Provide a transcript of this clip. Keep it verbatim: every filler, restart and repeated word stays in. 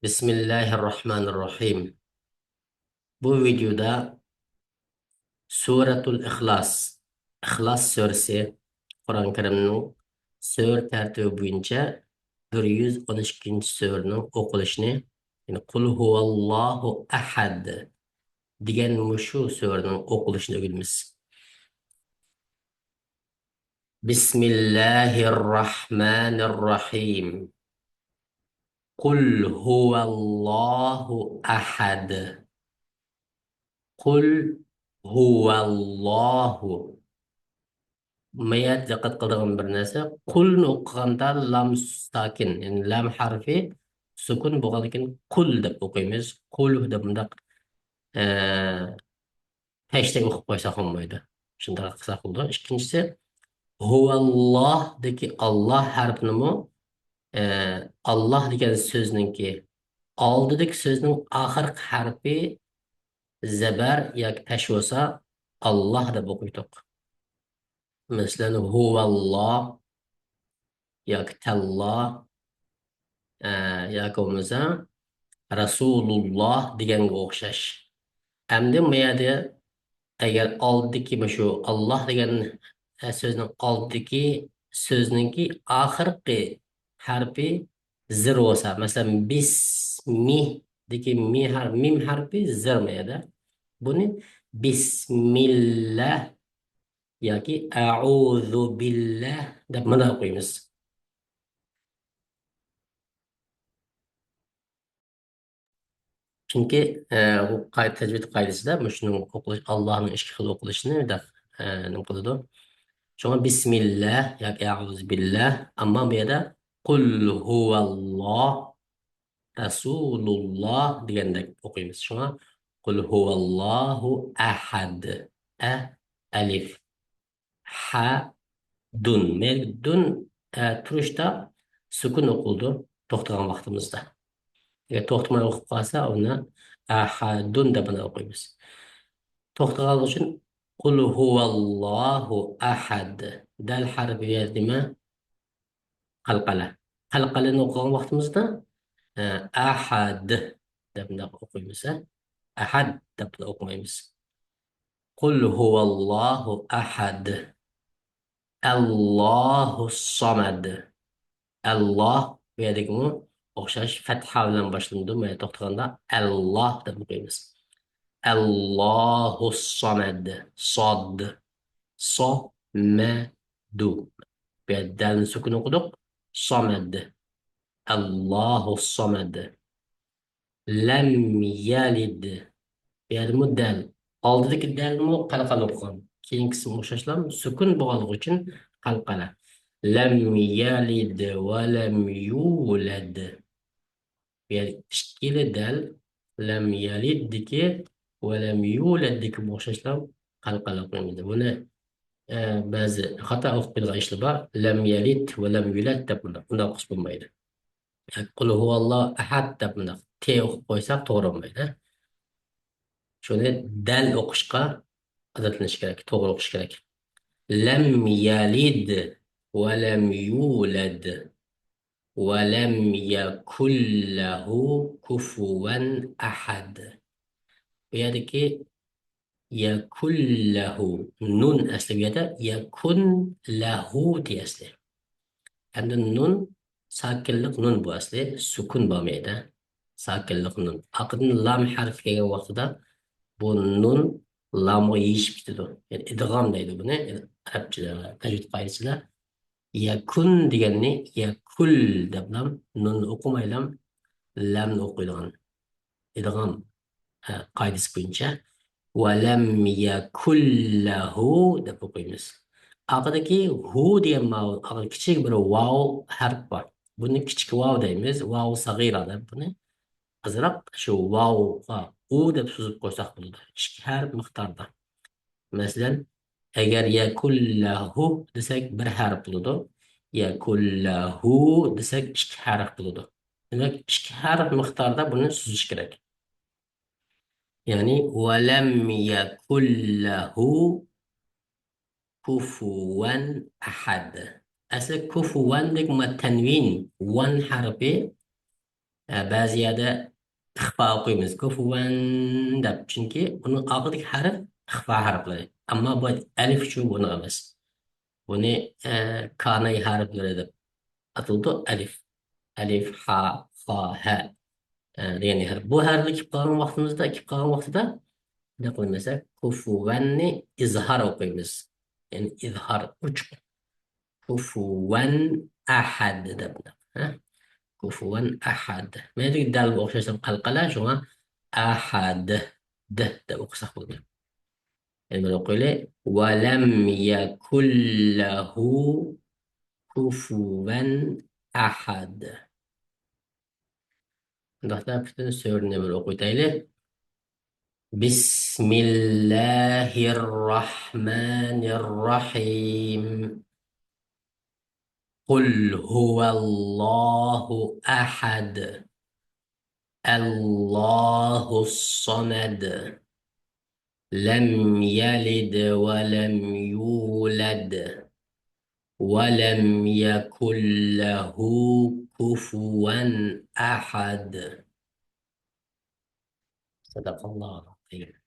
بىسمىللاھىررەھمانىررەھىم. بۇ ۋىدېيودا سۈرەتۇل ئىخلاس، ئىخلاس سۈرىسى، قۇرئان كەرىمنىڭ سۈرە تەرتىبى بويىچە بىر يۈز ئون ئىككىنچى سۈرىنىڭ ئوقۇلۇشىنى، يەنى قۇل ھۇۋاللاھۇ ئەھەد دېگەن مۇشۇ سۈرىنىڭ ئوقۇلۇشىنى ئۆگىنىمىز. بىسمىللاھىررەھمانىررەھىم. قۇل ھۇۋاللاھۇ ئەھەد. قۇل ھۇۋاللاھۇ. ما يەردە دىققەت قىلىدىغان بىر نەرسە، قۇلنى ئوقۇغاندا لام ساكىن، يەنى لام ھەرپى سۈكۈن بولغاندىكىن قۇل دەپ ئوقۇيمىز. قۇل دەپ مۇنداق، ئە، پەشتەك ئوقۇپ قويساق بولمايدۇ. شۇنداق قىلساق بولىدۇ. ئىككىنچىسى، ھۇۋاللاھدىكى ئاللاھ ھەرپىنىمۇ، ئە، ئاللاھ دېگەن سۆزنىڭكى ئالدىدىكى سۆزنىڭ ئاخىرقى ھەرپى زەبەر ياكى پەش بولسا، ئاللاھ دەپ ئوقۇيتتۇق. مەسىلەن، ھۇۋاللاھ ياكى تاللاھ، ئە، ياكى بولمىسا رەسۇلۇللاھ دېگەنگە ئوخشاش. ئەمدى ما يەردە ئەگەر ئالدىدىكى مۇشۇ ئاللاھ دېگەن، ئە، سۆزنىڭ ئالدىدىكى سۆزنىڭكى ئاخىرقى ھەرپى زىر بولسا، مەسىلەن، بىسمىدىكى مى ھەر-، مىم ھەرپى زىر ما يەردە. بۇنى بىسمىللاھ ياكى ئەئۇزۇ بىللاھ دەپ مانا ئوقۇيمىز. چۈنكى، ئە، بۇ قائىدە، تەجۋىد قائىدىسىدە مۇشۇنىڭ ئوقۇلۇش، ئاللاھنىڭ ئىككى خىل ئوقۇلۇشىنى دەپ، ئە، نېمە قىلىدۇ. شۇڭا بىسمىللاھ ياكى ئەئۇزۇ بىللاھ، ئەمما بۇ يەردە قۇل ھۇۋاللاھ رەسۇلۇللاھ دېگەندەك ئوقۇيمىز. شۇڭا قۇل ھۇۋاللاھۇ ئەھەد. ئە، ئەلىف. ھە، دۇن. مەيلى، دۇن، ئە، تۇرۇشتا سۈكۈن ئوقۇلىدۇ، توختىغان ۋاقتىمىزدا. ئەگەر توختىماي ئوقۇپ قالسا، ئۇنى ئەھەدۇن دەپ ئوقۇيمىز. توختىغانلىقى ئۈچۈن قۇل ھۇۋاللاھۇ ئەھەد. دەل ھەرپى نېمە؟ قەلقەلە. قەلقەلىنى ئوقۇغان ۋاقتىمىزدا، ئە، ئەھەد دەپ مۇنداق ئوقۇيمىز، ھە؟ ئەھەد دەپ ئوقۇمايمىز. قۇل ھۇۋاللاھۇ ئەھەد. ئەللاھۇ سامەد. ئەللاھ بۇ يەردىكىمۇ ئوخشاش پەتھا بىلەن باشلىنىدۇ. مانا توختىغاندا ئەللاھ دەپ ئوقۇيمىز. ئەللاھۇ سامەد. ساد. سامەدۇ. بۇ يەردە دەلنى سۈكۈن ئوقۇدۇق. سامەد. ئەللاھۇ سامەد. لەم يەلىد. بۇ يەردىمۇ دەل. ئالدىدىكى دەلمۇ قەلقەلە ئوقۇغان. كېيىنكىسىمۇ ئوخشاشلا سۈكۈن بولغانلىقى ئۈچۈن قەلقەلە. لەم يەلىد ۋە لەم يۇلەد. بۇ يەردە ئىككىلا دەل، لەم يەلىددىكى ۋە لەم يۇلەددىكىمۇ ئوخشاشلا قەلقەلە ئوقۇيمىز. بۇنى، ئە، بەزى خاتا ئوقۇپ قويىدىغان ئىشلار بار. لەم يەلىد ۋە لەم يۇلەد دەپ بۇنداق، بۇنداق ئوقۇش بولمايدۇ. قۇل ھۇۋاللاھۇ ئەھەد دەپ مۇنداق تى ئوقۇپ قويساق توغرا بولمايدۇ. شۇنى دەل ئوقۇشقا ئادەتلىنىش كېرەك، توغرا ئوقۇش كېرەك. لەم يەلىد ۋە لەم يۇلەد ۋە لەم يەكۇن لەھۇ كۇفۇۋەن ئەھەد. بۇ يەردىكى يەكۇن لەھۇ. نۇن ئەسلى بۇ يەردە يەكۇن لەھۇ دېيەسلى. ئەمدى نۇن ساكىنلىق نۇن بۇ ئەسلى، سۈكۈن بولمايدۇ. ساكىنلىق نۇن. ئارقىدىن لام ھەرپى كەلگەن ۋاقتىدا بۇ نۇن لامغا يېيىشىپ كېتىدۇ. يەنى ئىدغام دەيدۇ بۇنى. ئەرەبچە تەجۋىد قائىدىسىدە يەكۇن دېگەننى يەكۇل دەپلا نۇننى ئوقۇمايلا لامنى ئوقۇيدىغان. ئىدغام، ھە، قائىدىسى بويىچە. ۋە لەم يەكۇن لەھۇ دەپ ئوقۇيمىز. ئارقىدىكى ھۇ دېگەن ماۋۇ، ئارقىدا كىچىك بىر ۋاۋ ھەرپ بار. بۇنى كىچىك ۋاۋ دەيمىز، ۋاۋ سەغىرە دەپ بۇنى. ئازراق شۇ ۋاۋغا ئۇ دەپ سوزۇپ قويساق بولىدۇ. ئىككى ھەرپ مىقداردا. مەسىلەن، ئەگەر يەكۇن لەھۇ دېسەك، بىر ھەرپ بولىدۇ. يەكۇن لەھۇ دېسەك، ئىككى ھەرپ بولىدۇ. دېمەك، ئىككى ھەرپ مىقداردا بۇنى سوزۇش كېرەك. يەنى، ۋە لەم يەكۇن لەھۇ كۇفۇۋەن ئەھەد. ئەسلى كۇفۇۋەندىكى ما تەنۋىن، ۋەن ھەرپى ئە، بەزى يەردە ئىخفا ئوقۇيمىز، كۇفۇۋەن دەپ. چۈنكى ئۇنىڭ ئاخىرىدىكى ھەرپ ئىخفا ھەرپلىرى. ئەمما بۇ ئەلىف ئۈچۈن بۇنى ئەمەس. بۇنى، ئە، كاناي ھەرپلىرى دەپ ئاتىلىدۇ. ئەلىف. ئەلىف، ھا، خا، ھە، ئە، دېگەن ھەرپ. بۇ ھەرپلەر كېلىپ قالغان ۋاقتىمىزدا، كېلىپ قالغان ۋاقتىدا نېمە قىلىمىز؟ كۇفۇۋەننى ئىزھار ئوقۇيمىز. يەنى ئىزھار ئوچۇق. كۇفۇۋەن ئەھەد دەپ. ھە؟ كۇفۇۋەن ئەھەد. مەندىكى دەل بۇ ئوخشاشلا قەلقەلە، شۇڭا ئەھەد، د دەپ ئوقۇساق بولىدۇ. يەنە بىر ئوقۇيلى. ۋەلەم يەكۇل لەھۇ كۇفۇۋەن ئەھەد. شۇنداقتا پۈتۈن سۈرىنى بىر ئوقۇۋېتەيلى. بسم الله الرحمن الرحيم. قل هو الله أحد. الله الصمد. لم يلد ولم يولد. ولم يكن له كفوا أحد. صدق الله العظيم.